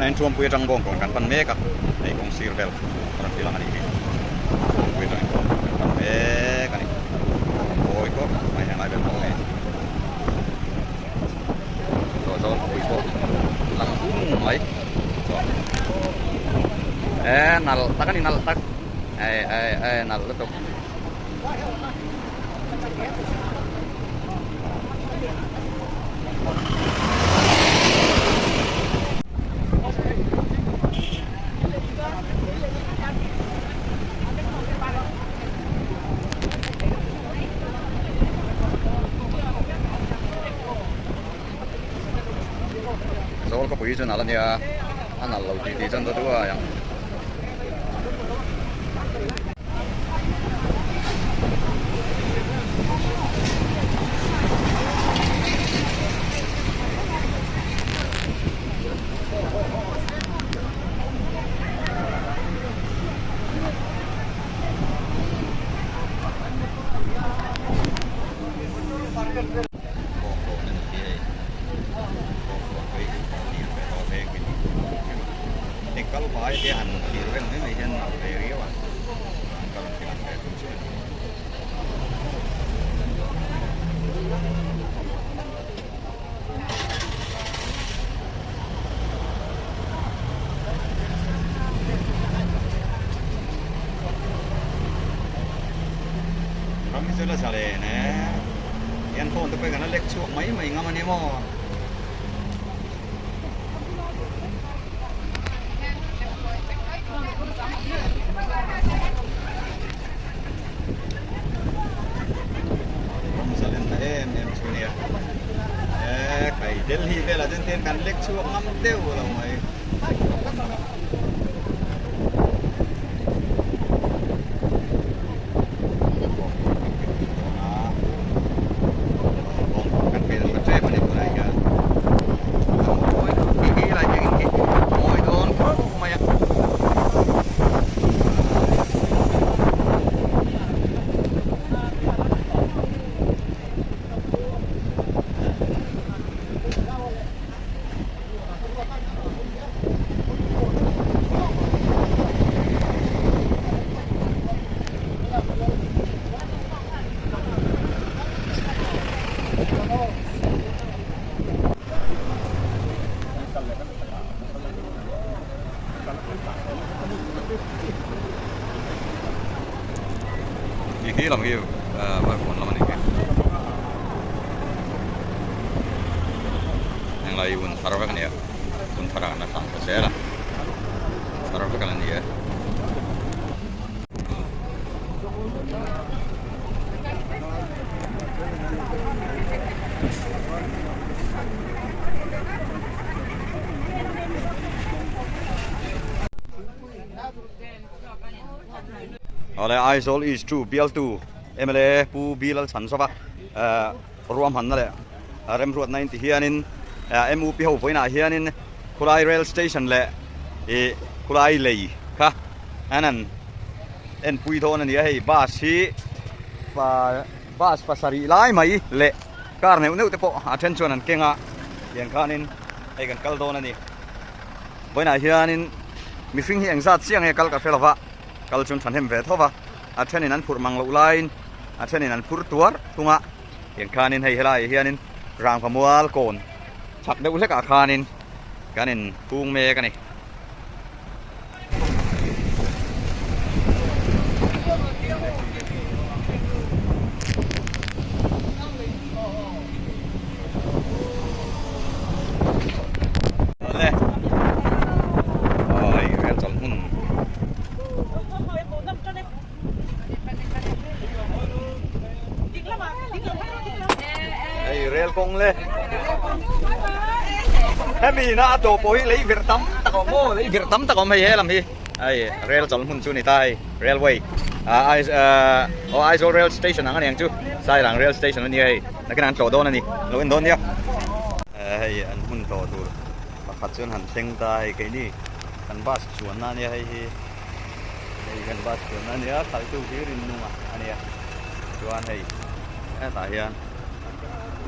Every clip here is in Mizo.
Tunah hian Thuampui atang Bawngkawn kan pan mek a, hei kawng sir vel a rawn ti lang a nih hi. Thuampui atangin Bawngkawn kan pan mek a ni. Mawi khawp mai heng lai vel pawh hei. Chaw zawl khawpui pawh lang hung mai. Chuan e nalh tak a ni nalh tak. Ei ei ei nalh lutuk. Zawl khawpui chu nalh a nia a nalh lo tih tih chuan dawt uai ang. Kal vai te han thlir vel mai mai hian a ve riau a, an kal an thlir ve chung chung a ni. Ram hi chu la zalen e, hian phone te pawh hi kan la lek chhuak mai mai ngam a ni maw. Em em chu nia e khai Delhi velah chuan tian kan lek chhuak ngam deuh lo mai. Kan pel ta tep a ni tunah hian mawi khi khi lai hian khi mawi dawn khawp mai a. Khi lam khi vai phone lam a ni khi heng lai hun thar vek a ni a hun thar ah an la thlan ta zel a thar vek a ni e. Awle Aizawl East 2 bialtu mla Pu B Lalchhanzova ruahmanna leh remruatna in ti hianin MUP ho vawiinah hianin khulai rail station leh ih khulai lei kha an han enpui dawn a ni a hei bus hi bus pasarih lai mai leh car neuh neuh te pawh a then chuan an keng a tiang khanin hei kan kal dawn a ni vawiinah hianin mihring hi engzat chiang nge kal ka hre lova kal chuan thahnem ve tho va a thenin an phurh mang loh laiin a thenin an phur tuar thung a tiang khanin hei helaiah hianin rangva mual kawn chak deuh hlekah khanin kan in hung mek a ni. Hei rel kawng le hemi na a tawh pawh hi lei vir tam tak a awm aw lei vir tam tak a awm hei he lam hi hei rel chawlh hmun chu ni ta hei railway ah ai ah aw Aizawl rail station ang a ni ang chu Sairang rail station a nia hei nakinah an tlawh dawn a ni lo en dawn nia hei an hmun tawh tur pakhat chuan han thleng ta hei keini kan bus chuanna a nia hei hi. Hei kan bus chuanna a nia khaltu hi Rinnunga a nia chuan hei hetah hian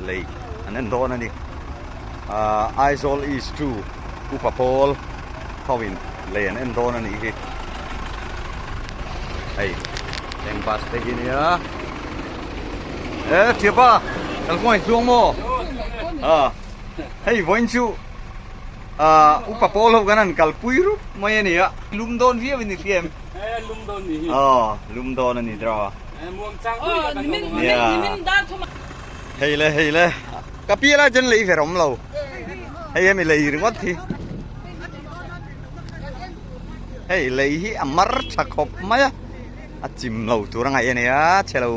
lei an en dawn a ni ahh Aizawl East 2 Upa Pawl. Ho in lei an en dawn a nih hi. Hei eng bus te hi nia. E thiapa kalkawng in tluang maw? A hei vawiin chu ah upa pawl ho kan han kalpui rup mai a ni a. Lum dawn viau in i hria em? E lum dawn ni hi. Aw lum dawn a ni tiraw. E muang chang pui ka kan awm a. Hei le hei le ka pi lai chuan lei ver awm lo. Hei hemi lei ringawt hi. Hei lei hi a mar tha khawp mai a a chim lo tur a ngaih a ni a chhe lo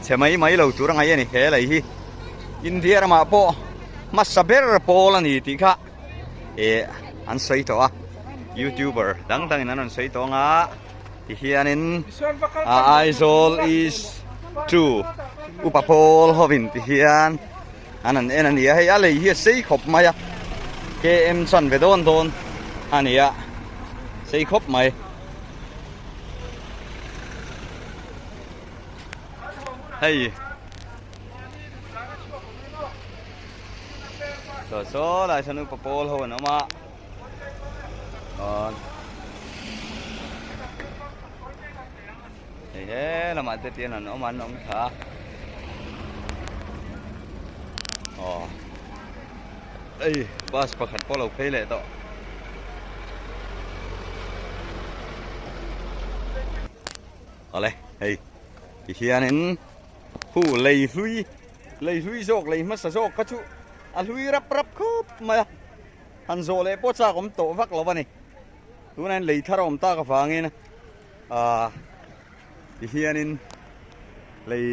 chhe mai mai lo tur a ngaih a ni he lei hi India ramah pawh hmasa ber pawl a ni tih kha eh an sawi tawh a youtuber dang dangin an rawn sawi tawh ang a tihianin a Aizawl East 2 upa pawl hovin tihian. An han en a ni a, hei a lei hi a sei khawp mai a, KM chuan ve dawn dawn a ni a, sei khawp mai. Hei saw saw lai sawn upa pawl ho an awm a, aw hei he lamah te tian an awm a an awm thla a aw ei bus pakhat pawh a lo phei leh tawh awle hei ti hianin hu lei hlui lei hlui zawk lei hmasa zawk kha chu a hlui rap rap khawp mai a han zawh leh pawh chak awm tawh vak lo a ni tunah hian lei thar a awm tak avangin. Ahh ti hianin lei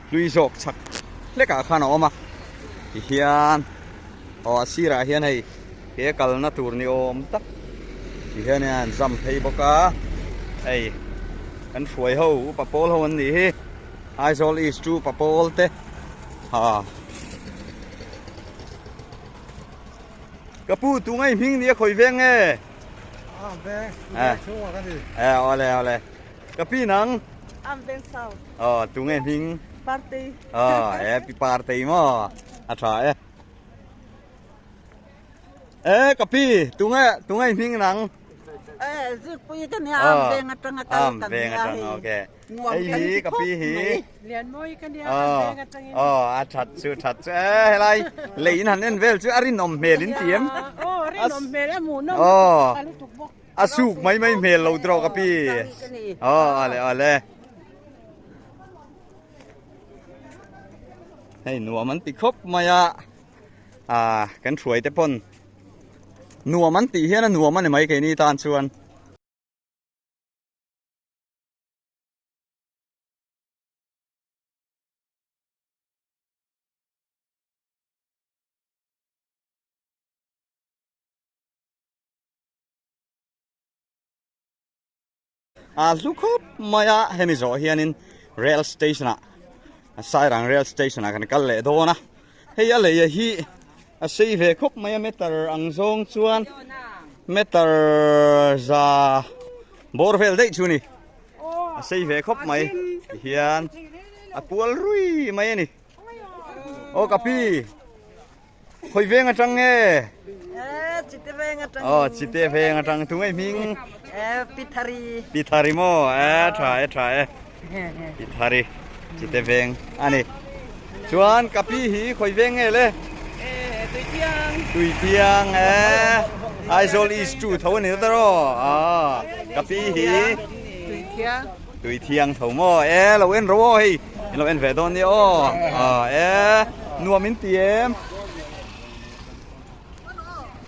hlui zawk chhak hlek ah khan a awm a ti hian aw a sirah hian hei he kalna tur ni awm tak ti hian in an zam phei bawk a hei kan hruai ho upa pawl ho an nih hi Aizawl East chu upa pawl te ha ka pu tunge i hming ni a khawi veng nge. Awle awle ka pi nang aw tunge hming aw e pi partei maw a tha e e ka pi tunge tunge hming nang am veng atang okay hei hi ka pi hi Aw a that chu that chu e helai lei in han en vel chu a rinawm hmel in ti em aw a suk mai mai hmel lo trawk a pi aw ale ale hei nuam an ti khawp mai a a kan hruai te pawn nuam an tih hian a nuam a ni mai keini tan chuan. A hlu khawp mai a hemi zawh hianin rail station ah Sairang rail station ah kan kal leh dawn a hei a lei hi a sei ve khawp mai a meter ang zawng chuan meter za bawr vel daih chu a ni. A sei ve khawp mai tihian a kual rui mai a ni. Aw ka pi khawi veng atang nge? Chite veng atang. Aw chite veng atang tu ngei hming? Pithari. Pithari maw? E tha e tha e. Pithari chite veng a ni. Chuan ka pi hi khawi veng nge le? Tuithiang. Tuithiang e. Aizawl East 2 tho a ni ta rawh. Ah, ka pi hi. Tuithiang. Tuithiang tho maw? E lo en ro aw hei. In lo en ve dawn nia aw. Ah, e nuam in ti em.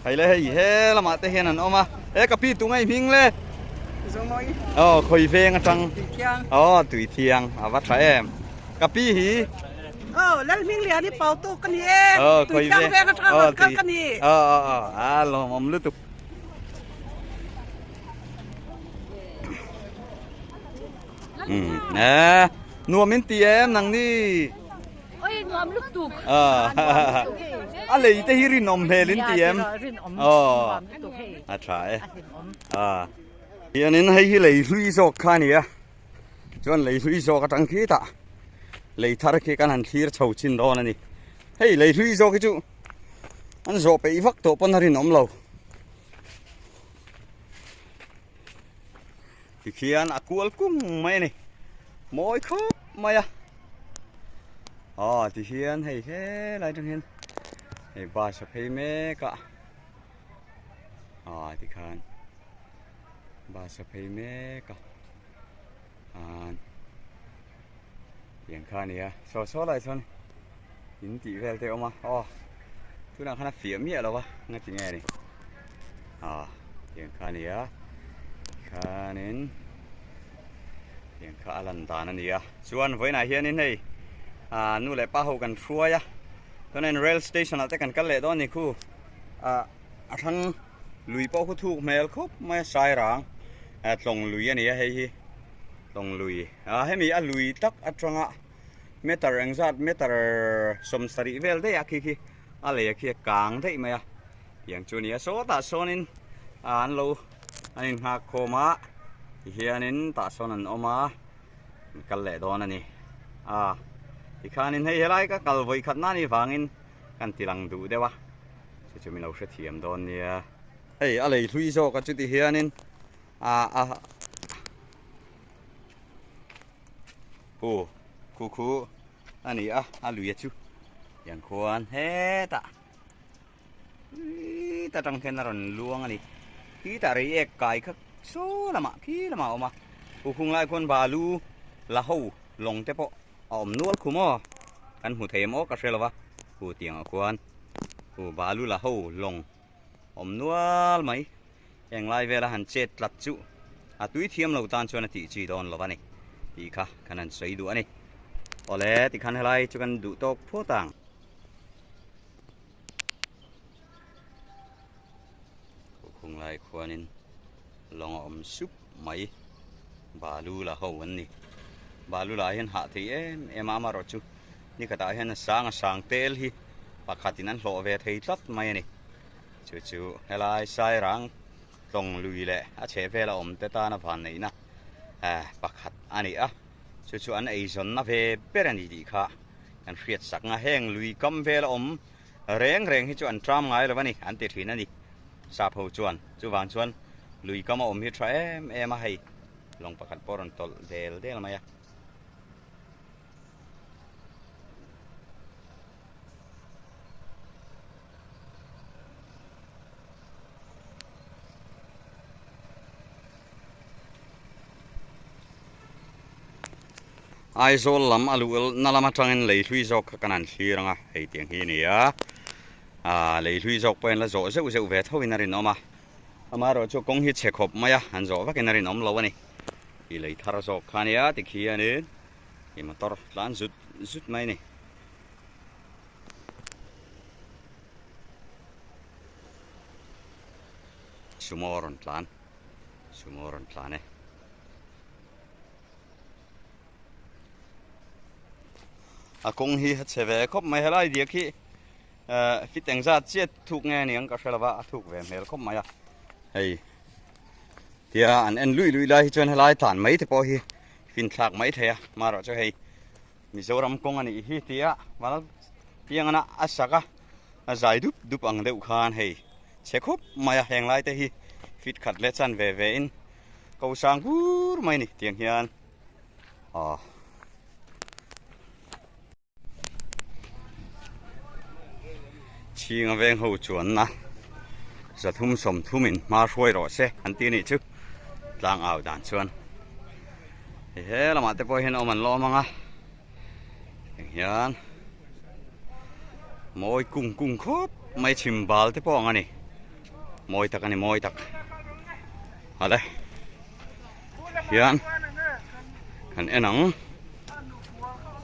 Hei le hei he lamah te hian an awm a. E ka pi tu ngei hming le. Zomawi. Aw khawi veng atang. Tuithiang. Aw tuithiang a va tha em. Ka pi hi. Aw Lalhminglian i pau tu ka ni e. Aw khawi Tuithiang veng atang rawn kal ka ni. Aw aw aw a lawmawm lutuk. Umm nuam in ti em nang ni. Oi nuam lutuk. A lei te hi rinawm hmel in ti em? Aw a tha e. Hianin hei hi lei hlui zawk kha a ni a, chuan lei hlui zawk atang khitah lei thar khi kan han thlir chho chin dawn a ni. Hei lei hlui zawk hi chu an zawh peih vak tawh pawn a rinawm lo. Tikhian a kual kung mai a ni. Mawi khawp mai a. Aw tihian hei helai atang hian hei bus a phei mek a. Aw tikhan bus a phei mek a. An tiang kha a ni a. Saw saw lai chuan in tih vel te a awm a. Aw tunah khan a fiah miah lo a nga ti nge ni. Aw tiang kha a ni a. Tikhanin tiang kha a lan dan a ni a. Chuan vawiinah hianin hei ah nu leh pa ho kan hruai a. Chuanin rail station ah te kan kal leh dawn a ni khu. Ah a hrang lui pawh khu thuk hmel khawp mai a sairang tlawng lui a ni a hei hi tlawng lui ah hemi a lui tak atanga meter engzat meter 70 vel daih a khi khi a lei a khi a kang daih mai a tiang chu a ni a sawtah sawnin ah an lo an inghak khawm a tihianin tah sawn an awm a an kal leh dawn a ni ah tikhanin hei helai ka kal vawi khat na anih vangin kan ti lang duh deuh a. Chu chu min lo hrethiam dawn nia. Hei a lei hlui zawk a chuti hianin a a hu khu khu a ni a a lui a chu tiang khuan hetah ta tang khian a rawn luang a ni khitah rei ek kai kha saw lamah khi lamah a awm a hu khung lai khuan balu la ho lawng te pawh a awm nual khu maw kan hmu thei em aw ka hre lo va hu tiangah khuan. Hu balu la ho lawng awm nual mai englai vela han chet tlat chu a tui thiam lo tan chuan a tih chi dawn lo a ni tih kha kan han sawi duh a ni. Awle tikhan helai chu kan duh tawk phawt ang. Khung lai khuanin lawng a awm sup mai balu la ho an ni. Balu lah hian hah thei em em a amaherawhchu Ni khatah hian a sang a sang tel hi pakhatin an hlawh ve thei tlat mai a ni. Chu chu helai Sairang tlawng lui leh a chheh vela awm te tana vanneihna pakhat a ni a. Chu chu an eizawnna ve ber a ni tih kha kan hriat sak ang a. Heng lui kam vela awm reng reng hi chu an tram ngai lo a ni an ti thin a ni. Sap ho chuan chuvang chuan lui kam a awm hi tha em em a hei lawng pakhat pawh a rawn tawlh del del mai a. Aizawl lam a luh na lam atangin lei hlui zawk kha kan han thlir ang a hei tiang hi a ni a ah lei hlui zawk pawh hian la zawh zeuh zeuh ve tho in a rinawm a amaherawhchu kawng hi chhe khawp mai a an zawh vakin a rinawm lo a ni. I lei thar zawk kha ania tikhianin i motor tlan zut zut mai a ni. Sumo a rawn tlan sumo a rawn tlan e. A kawng hi a chhe ve khawp mai helai diak hi eh fit engzat chiah thuk nge aniang ka hre lova a thuk ve hmel khawp mai a hei. Tia an en lui lui lai hi chuan helai tlan mai te pawh hi fin thlak mai thei a marawh chu hei Mizoram kawng a nih hi tia val piang ana a sak a a zai dup dup ang deuh khan hei chhe khup mai a heng lai te hi fit khat leh chan ve ve in ko sang bur mai a ni tiang hian aw. Chhinga veng ho chuanna zathum sawmthum in hma hruai rawh se an ti anih chu tlang au dan chuan hei he lamah te pawh hian awm an lawm ang a heng hian mawi kung kung khawp mai chhim bal te pawh ang a ni mawi tak a ni mawi tak ale hian kan en ang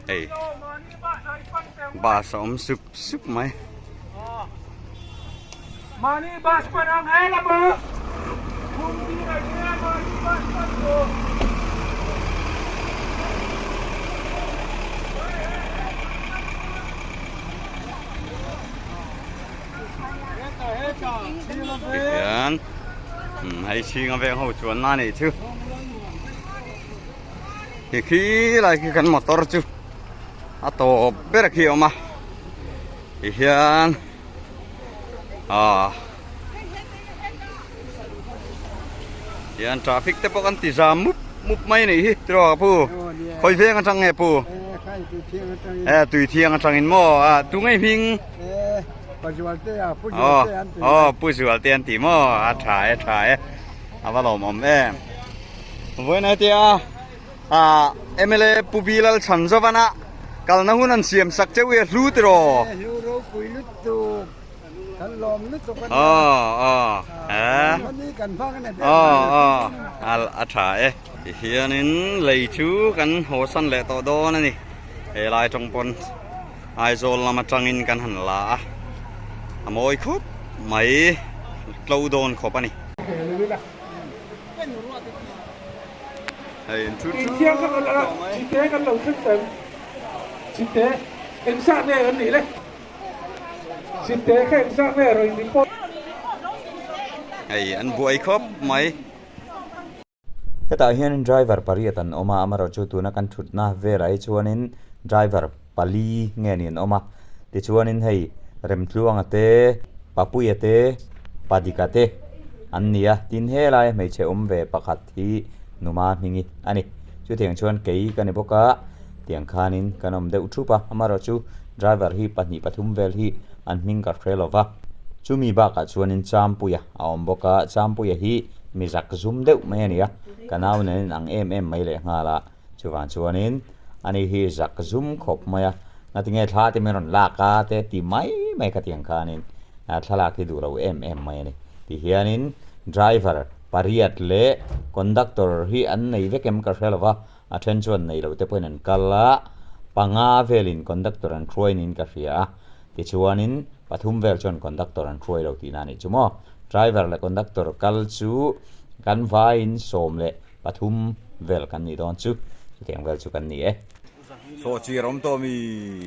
hei bus a awm sup sup mai Mani bus pan ang he lama Mani bus pan ko Tihian hei chhinga veng ho chuan na nih chu khi khi lai khi kan motor chu a tawp ber khi a awm a tihian ah. Hian traffic te pawh kan ti zam mup mup mai a nih hi tiraw ka pu khawi veng atang nge pu e tui thiang atangin maw a tu ngei hming aw aw pu zual te an ti maw a tha e tha e a va lawmawm em vawiin hetia ah mla pu Bilal Chhanzovana kalna hun an siam sak cheu hi a hlu tiraw hlu ropui lutuk Kan lawm lutuk a nia. Aw aw eh. Mahni kan hmang a ni ber Aw aw al a tha e. Tihianin lei chu kan hawsan leh tawh dawn a ni. He lai tawng pawn Aizawl lam atangin kan han la a, a mawi khawp mai tlo dawn khawp a ni. Hei in thu thu tawh mai. Chite kan lo thleng tawh em? Chite engzah nge kan nih le? Hei an buai khawp mai. Hetah hianin driver pariat an awm a, amaherawhchu tuna kan thutna velah hi chuanin driver pali nge ni an awm a, tichuanin hei Remtluanga te, Papuia te, Padika te an ni a, tin helai hmeichhe awm ve pakhat hi Numa hmingi a ni. Chutiang chuan kei ka ni bawk a. Tiang khanin kan awm deuh thup a, amaherawhchu driver hi pahnih pathum vel hi an hming ka hre lo va. Chumi bakah chuanin Champuia a awm bawk a, Champuia hi mi zak zum deuh mai a ni a, ka nau nen in ang em em mai leh nghal a, chuvang chuanin ani hi zak zum khawp mai a, ngatinge thla te min rawn lak a te ti mai mai kha tiang khanin thlalak hi duh lo em em mai a ni. Tihianin driver pariat leh conductor hi an nei vek em ka hre lo va, A then chuan nei loh te pawhin an kal a, panga velin conductor an hruai niin ka hria a, tichuanin pathum vel chuan conductor an hruai lo tihna a nih chu maw. Driver leh conductor kal chu kan vaiin 13 vel kan nih dawn chu, chutiang vel chu kan ni e. Sawhchir awm tawh mi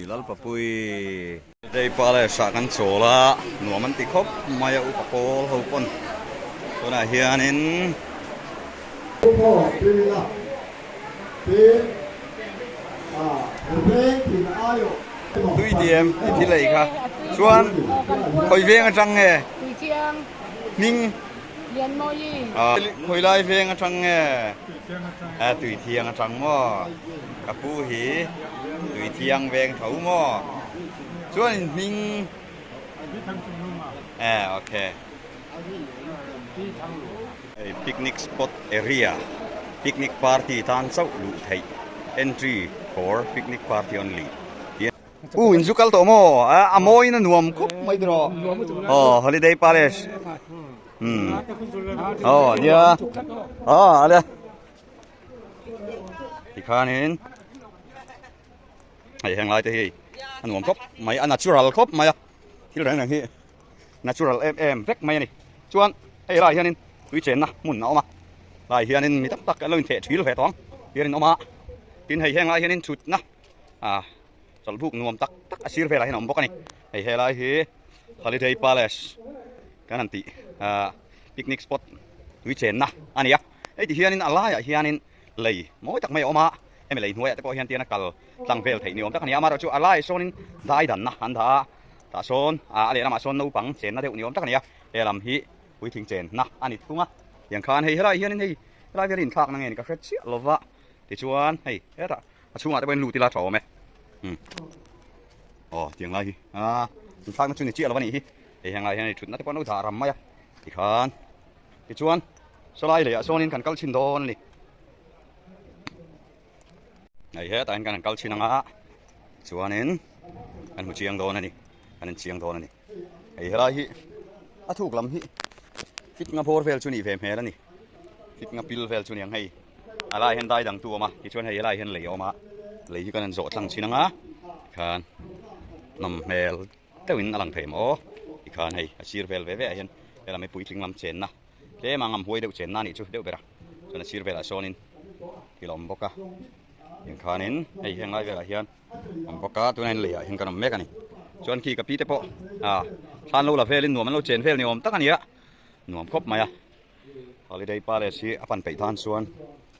Lalpapui. Day Palace ah kan chawl a, nuam an ti khawp mai a upa pawl ho pawn tunah hianin. Tui ti em i thil ei kha chuan khawi veng atang nge hming khawi lai veng atang nge tui thiang atang maw. Ka pu hi tui thiang veng tho maw? Chuan in hming Eh ok. Hei picnic spot area picnic party tan chauh luh theih entry for picnic party only tih a U in zu kal tawh maw? A mawiin a nuam khawp mai tiraw? Aw holiday palace umm aw nia aw a le. Tikhanin hei heng lai te hi a nuam khawp mai a natural khawp mai a thil reng reng hi natural em em vek mai a ni chuan hei lai hianin tui chenna hmun a awm a lai hianin mi tam tak an lo intheh thil ve tawh ang hianin awm a tin hei heng lai hianin thutna ah chawlhbuk nuam tak tak a sir velah hian a awm bawk a ni hei helai hi holiday palace kan han tih ah picnic spot tui chenna a ni a. Hei ti hianin a laiah hianin lei mawi tak mai a awm a, hemi lei hnuaiah te pawh hian tian a kal tlang vel theih ni awm tak a ni a, amaherawhchu a laiah sawnin dai danna an dah a, tah sawn a lehlamah sawn naupang chenna deuh ni awm tak a ni a, he lam hi puitling chenna a ni thung a, tiang khan hei helaiah hianin hei helai vel hi inthlakna nge ni ka hre chiah lo va, tichuan hei hetah a chhungah te pawhin lut ila tha awm e, umm aw tiang lai hi a inthlakna chu ni chiah lo a nih hi, hei heng lai hian hei thutna te pawh an lo dah ram mai a tikhan tichuan. Sawlai leiah sawnin kan kal chhin dawn a ni. Hei hetah hian kan han kal chhin ang a, chuanin kan hmu chiang dawn a ni, kan en chiang dawn a ni. Hei helai hi a thuk lam hi fit nga bawr vel chu nih ve hmel a ni, fit nga pil vel chu ni ang hei. A lai hian dai dang tu a awm a, tichuan hei helai hian lei a awm a, lei hi kan han zawh tlang chhin ang a, tikhan nawm hmel deuhin a lang thei maw aw, tikhan hei a sir vel ve ve ah hian helam hi puitling lam chenna. Tlem ang amhuai deuh chenna anih chu deuh ber a, chuan a sir velah sawnin thil a awm bawk a, tiang khanin hei heng lai velah hian a awm bawk a, tunah hian leiah hian kan awm mek a ni. Chuan khi ka pi te pawh ah thlan lo la velin nuam an lo chen vel ni awm tak a ni a, nuam khawp mai a, holiday palace hi a pan peih tan chuan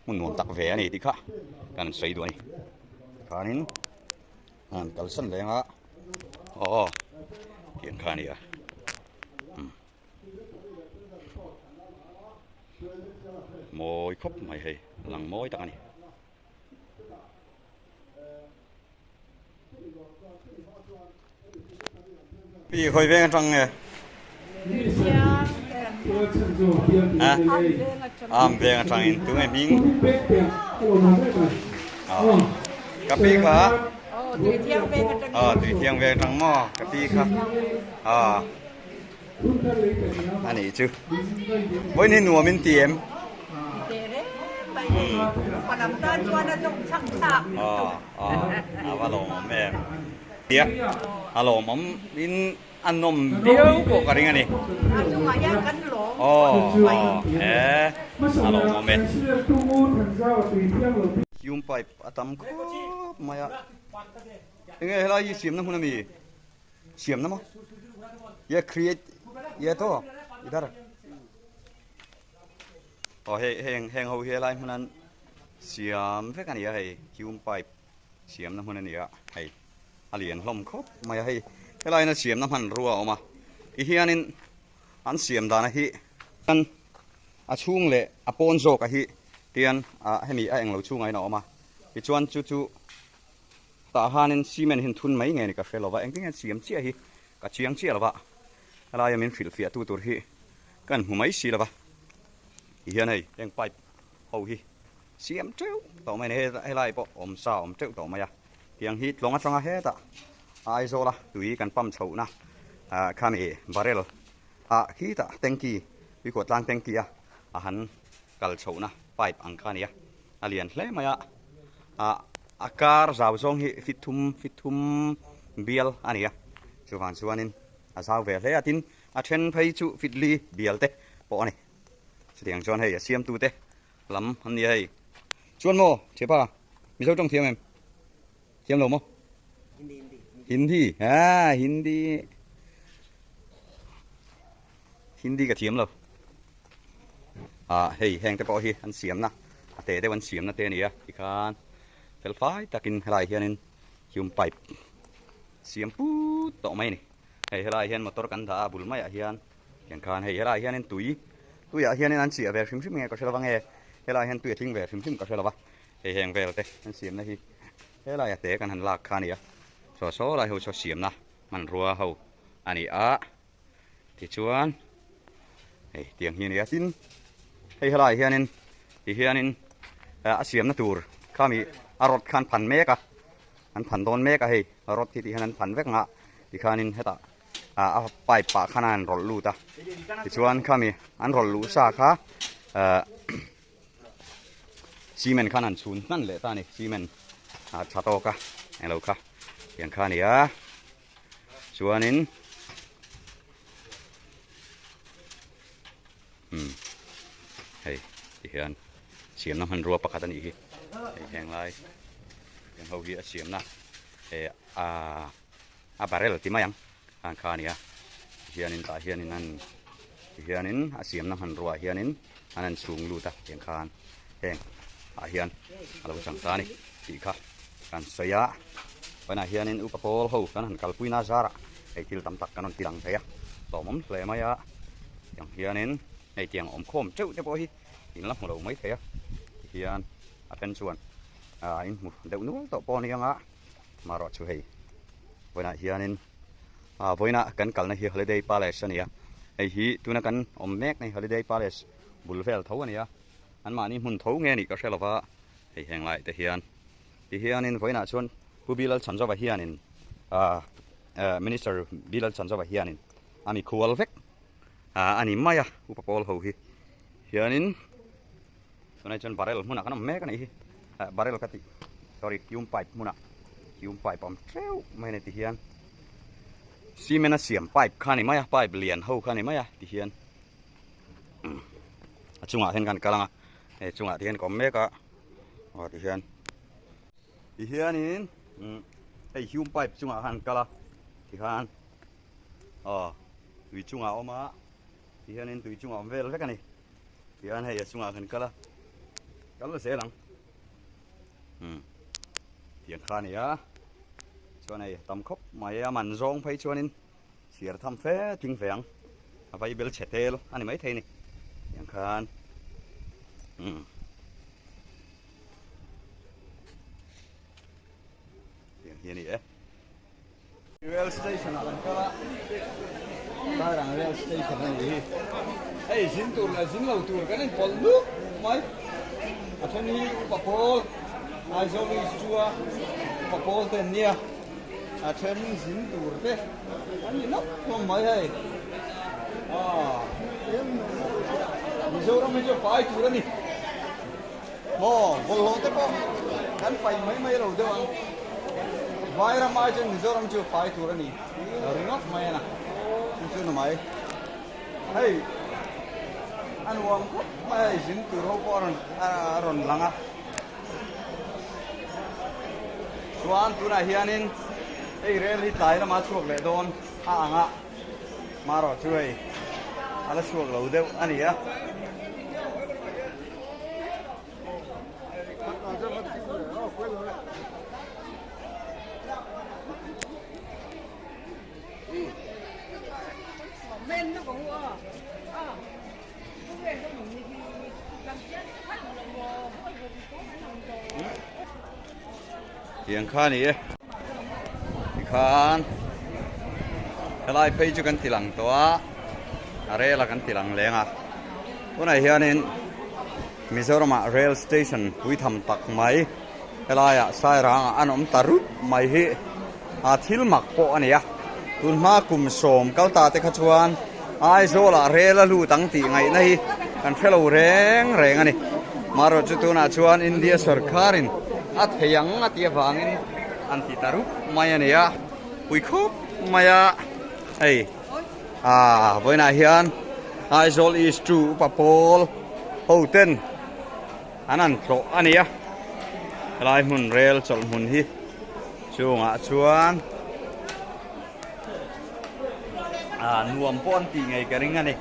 hmun nuam tak ve a ni tih kha kan sawi duh a ni. Tikhanin an kalsan leng a, aw tiang kha a ni a. Mawi khawp mai hei lang mawi tak a ni. Pi khawi veng atang nge? Ha? Am veng atangin tu nge hming? Ka pi kha? Aw tui thiang veng atang maw ka pi kha? Aw a nih chu. Vawiin hi nuam in ti em? Aw aw a va lawmawm em. Tia a lawmawm in a nawm viau pawh ka ring a ni. Aw aw e a lawmawm e. Fume pipe a tam khawp mai a. Enge helai hi siamna hmun a mi? Siamna maw? Ye create ye to idhar. Aw hei heng heng ho hi helai hmunan siam vek a ni a hei fume pipe siamna hmun a ni a hei a lian hlawm khawp mai a hei helai hian a siamna hmanrua a awm a tihianin an siam dana hi a chhung leh a pawn zawk a hi tian ah hemi a englo chhungah hian a awm a tichuan chu chu Tah hanin cement hi an thun mai nge ni ka hre lova, engtin nge an siam chiah hi ka chiang chiah lova, helaia min hrilhfiah tu tur hi kan hmu mai si lova, tihian hei heng pipe ho hi siam teuh tawh mai a ni, helai pawh awm sa awm teuh tawh mai a, tiang hi tlawng atanga hetah Aizawla tui kan pump chhohna ah khami barrel ah khitah tanky tuikhuah tlang tanky a a han kal chhohna pipe ang kha a ni a, a lian hle mai a ah a kar zau zawng hi fit thum fit thum bial a ni a chuvang chuanin a zau ve hle a tin a then phei chu fit li bial te pawh a ni chutiang chuan hei a siamtu te lam an ni a hei chuan maw thiapa mizo tawng thiam em thiam lo maw hindi ah hindi hindi ka thiam lo ah hei heng te pawh hi an siamna a teh deuh an siamna te a ni a tikhan fel fai takin helai hianin hume pipe siam put tawh mai a ni hei helai hian motor kan dah a bul maiah hian tiang khan hei helai hianin tui tuiah hianin an chiah ve hrim hrim nge ka hre lo va nge helai hian tui a tling ve hrim hrim ka hre lo va hei heng vel te an siamna hi helai a te kan han lak kha a ni a saw saw lai ho saw siamna hmanrua ho a ni a. Tichuan hei tiang hi a ni a tin hei helaiah hianin tihianin a siamna tur khami a rod kha an phan mek a an phan dawn mek a hei rod hi tihian an phan vek ang a tikhanin hetah a pipe ah khan a han rawlh lut a tichuan khami an rawlh luh sa kha ah cement khan an chhun hman leh ta a ni cement a tha tawk a englo kha tiang kha a ni a. Chuanin umm hei ti hian siamna hmanrua pakhat a nih hi hei heng lai heng ho hi a siamna eh aa a barrel ti mai ang ang kha a ni a tihianin tah hianin an tihianin a siamna hmanrua ah hianin an han chhung lut a tiang khan heng ah hian a lo chang ta a ni tih kha kan sawi a banah hianin upa pawl ho kan han kalpui na zarah hei thil tam tak kan rawn ti lang thei a hlawmawm hle mai a tiang hianin hei tiang awm khawm teuh te pawh hi in la hmu lo mai thei a tihian a then chuan ah in hmu deuh nual tawh pawh a ni ang a marawh chu hei vawiinah hianin ah vawiinah kan kalna hi holiday palace a ni a hei hi tuna kan awm mek na hi holiday palace bul vel tho a ni a anmahni hmun tho nge nih ka hre lo va. Hei heng lai te hian ti hianin vawiinah chuan Pu Bilal Chanzova hianin ah Minister Bilal Chanzova hianin a mi khual vek ah a ni mai a upa pawl ho hi hianin tunah chuan barrel hmunah kan awm mek a nih hi ah barrel ka tih sorry fume pipe hmunah fume pipe a awm teuh mai a ni ti hian cement a siam pipe kha a ni mai a pipe lian ho kha a ni mai a ti hian a chungah hian kan kal ang a. Hei chungah te hian ka awm mek a aw ti hian ti hianin hei hume pipe chungah khan an kal a ti khan aw tui chungah a awm a ti hianin tui chungah a awm vel vek a ni ti hian hei a chungah kan kal a kal zel ang um tiang kha a ni a chuan hei tam khawp mai a man zawng phei chuanin chhiar tham fe tling ve ang a vaibel chhe tel a ni maithei a ni tiang khan. Umm. Tiang hi a ni e. Rail station ah kan kal a, Sairang rail station a nih hi. Hei zin tur leh zin lo tur kan inpawlh nuk mai. A then hi upa pawl Aizawl East chu a upa pawl te an nia. A then zin tur te an ni nawk hlawm mai hei. Aaa Mizoram hi chu fai tur a ni. Maw bawlhhlawh te pawh kan paih mai mai lo deuh ang. Vairam ai chuan Mizoram chu fai tur a ni ringawt mai a na. Chu chu na mai. Hei a nuam khawp mai a, zin tur ho pawh a rawn a rawn lang a. Chuan tunah hianin hei rel hi tlai lama chhuak leh dawn a ang a. Marawh chu hei a la chhuak lo deuh a ni a. Tiang kha a ni e tikhan helai phei chu kan ti lang tawh a a rel a kan ti lang leng a tunah hianin Mizoramah rail station puitham tak mai helaiah Sairangah an awm ta rup mai hi a thil mak pawh a ni a tunhma kum sawm kal ta te kha chuan Aizawlah rel a lut ang tih ngaihna hi kan hre lo reng reng a ni marawh chu tunah chuan India sorkarin a thei ang a tih avangin an ti ta rup mai a ni a pui khawp mai a hei. Ah vawiinah hian Aizawl East chu upa pawl ho ten an han tlawh a ni a helai hmun rel chawlh hmun hi chungah chuan ah nuam pawh an tih ngei ka ring a ni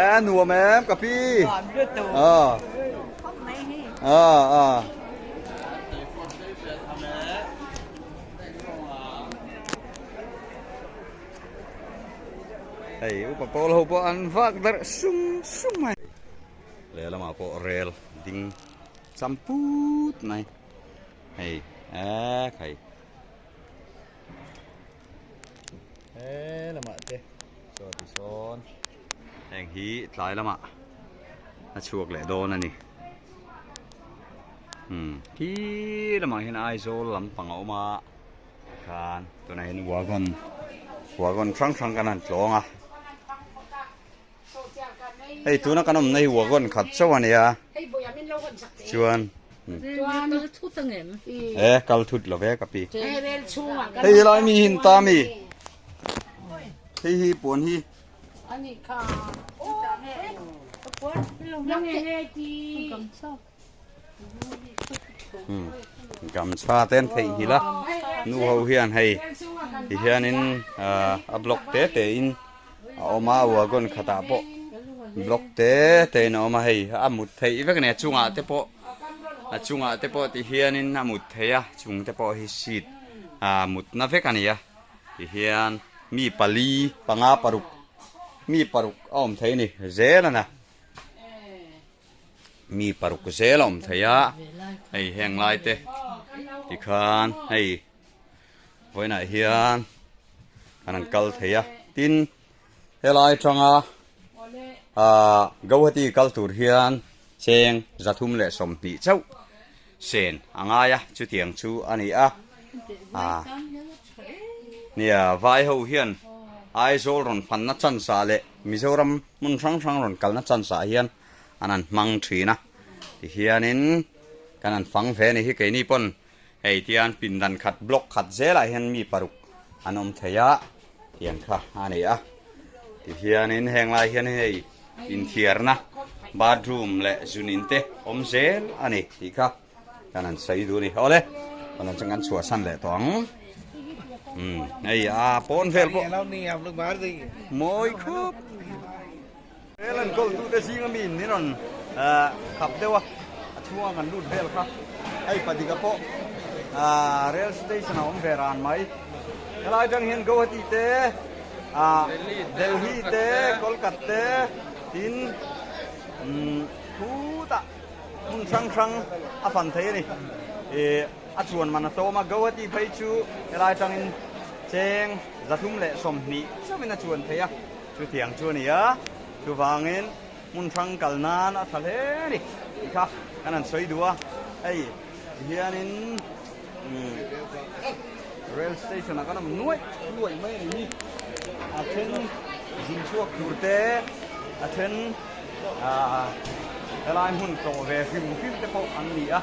e nuam em ka pi ah ah ah. Hei upa pawl ho pawh an vak darh sum sum mai. Lehlamah pawh rel ding cham put mai. Hei ek hei. He lamah te saw ti sawn heng hi tlai lamah a chhuak leh dawn a ni. Hmm khi lamah hian Aizawl lampang a awm a. Khan tunah hian wagon wagon hrang hrang kan han tlawng a hei tuna kan awmna hi wagon khat chauh a nia chuan e kal thut lo ve ka pi hei helai mi hin ta mi hei hi puan hi Gamchha te an theih nghilh a nu ho hian hei ti hianin ahh a block te te in a awm a wagon khatah pawh block te te in a awm a hei a mut theih vek a ni a chungah te pawh a chungah te pawh ti hianin a mut theih a chung te pawh hi seat ahh mutna vek a ni a ti hian mi pali panga paruk mi paruk a awm thei a ni zel a na. Mi paruk zel a awm thei a hei heng lai te tikhan hei vawiinah hian an han kal thei a tin helai atanga ahh Guwahati kal tur hian cheng zathum leh sawmhnih chauh sen a ngai a chutiang chu a ni a ahh nia vai ho hian Aizawl rawn fanna chance ah leh Mizoram hmun hrang hrang rawn kalna chance ah hian an han hmang thin a tihianin kan han fang ve a ni hi keini pawn hei tian pindan khat block khat zelah hian mi paruk an awm thei a tiang kha a ni a tihianin heng lai hian hei inthiarna bathroom leh zun in te awm zel a ni tih kha kan han sawi duh a ni awle kan chuan kan chhuahsan leh tawh ang umm hei a pawn vel pawh mawi khup. Rel an goal tute zinga mi in rawn khap deuh a, a chhunga kan lut vel kha hei Padika pawh rail station a awm ve ran mai. Helai atang hian Guwahati te, Delhi te, Kolkata te tin. Khutah hmun hrang hrang a fan thei a ni. Ih a chuan man a tlawm a, Guwahati phei chu helai atangin cheng 320 chauhin a chuan thei a, chutiang chu a ni a, chuvangin hmun hrang kal nan a tha hle a ni tih kha kan han sawi duh a, hei tihianin umm rail station ah kan awm nuaih nuaih mai a ni hi, a then zin chhuak tur te a then. Aaa helai hmun tlawh ve hrim hrim te pawh an ni a.